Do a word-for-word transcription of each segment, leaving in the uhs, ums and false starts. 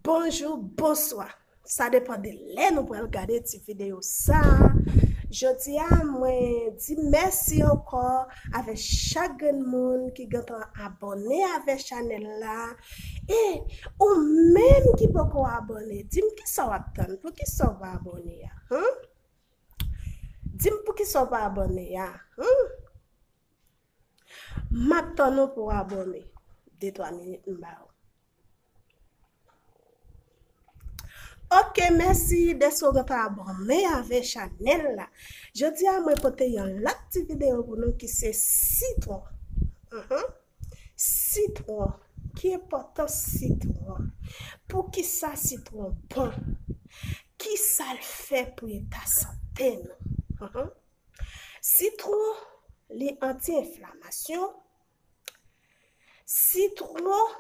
Bonjou, bonswa. Sa depann de lè nou pral gade ti videyo sa a. Jodi a, mwen di mèsi ankò avèk chak grenn moun ki gentan abòne avèk chanèl la. E ou menm ki poko abòne, di m kisa w ap tann, poukisa w pa abòne a? Huh? Di m poukisa w pa abòne a? Huh? M ap tann ou pou w abòne. De twa minit m ba ou. Ok, mèsi dèske w gentan abòne avèk chanèl la. Jodi a, mwen pote yon lòt ti videyo pou nou ki se sitwon. Mhm. Sitwon. Ki enpòtans sitwon? Poukisa sitwon bon? Kisa l fè pou eta sante nou? Mhm. Sitwon, li anti-enflamasyon. Sitwon,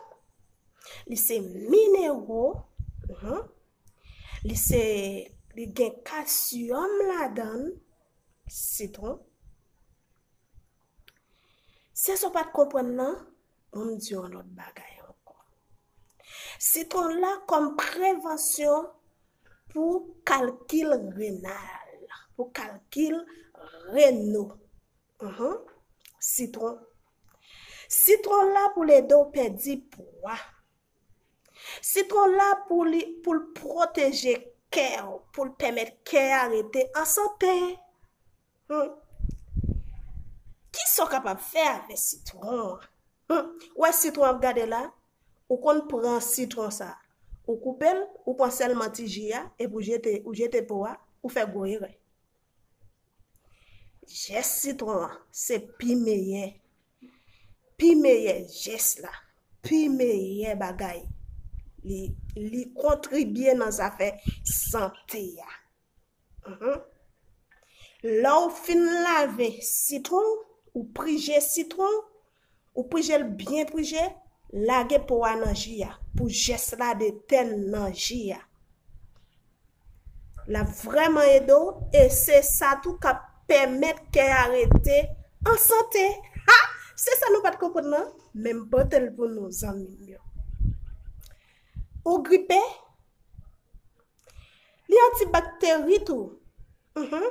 li se minero. Mhm. Li se, li gen kalsyòm ladan l. Sitwon. Si sa w pa t konprann nan, bon, m di w yon lòt bagay ankò. Sitwon la kòm prevansyon pou kalkil renal, pou kalkil reno. Mhm. Sitwon. Sitwon la pou l ede w pèdi pwa. Sitwon la pou li, pou l pwoteje kè w, pou l pèmèt kè a rete an sante. Hmm. Kisa w kapab fè avèk sitwon an? Hmm. Ou wè sitwon w ap gade la? Ou konn pran sitwon sa. Ou koupe l, ou pran sèlman ti ji a, epi ou jete, ou jete po a, ou fè gwo erè. Jès sitwon an, se pi meyè. Pi meyè jès la. Pi meyè bagay. Li, li kontribye nan zafè sante a. Mhm. Lè w fin lave sitwon, ou prije sitwon, ou prije l byen prije, lage po a nan ji a, pou jès la detèn nan ji a. L ap vrèman ede w, e se sa tou k ap pèmèt kè a rete an sante. Ha! Se sa nou pa t konprann nan? Men m pote l pou nou, zanmi m yo. Ou gripe? Li antibakteri tou. Mhm.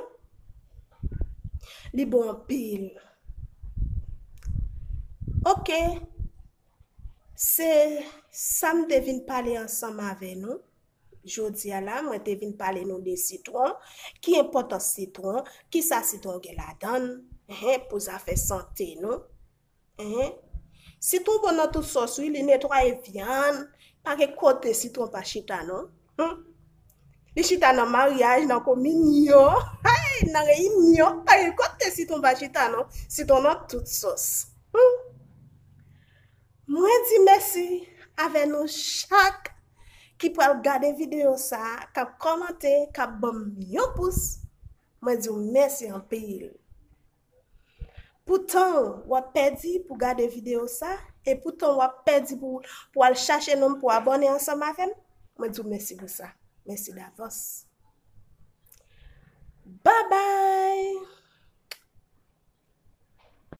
Li bon anpil. Ok. Se sa m te vin pale ansanm avè nou. Jodi a la, mwen te vin pale nou de sitwon. Ki enpòtans sitwon? Kisa sitwon gen ladan l? Ehe, pou zafè sante nou. Ehe. Sitwon bon nan tout sòs, wi, li netwaye vyann. Pa gen kote sitwon pa chita, non. Hmm. Li chita nan maryaj, nan kominyon, hey, nan reyinyon. Pa gen kote sitwon pa chita, non. Sitwon nan tout sòs. Hmm. Mwen di mèsi avè nou chak ki pral gade videyo sa a, k ap kòmante, k ap ban m yon pous. Mwen di w mèsi anpil. Pou tan w ap pèdi pou gade videyo sa, e pou tan w ap pèdi pou, pou al chache nou, pou abòne ansanm avè m, mwen di w mèsi pou sa. Mèsi davans. Babay!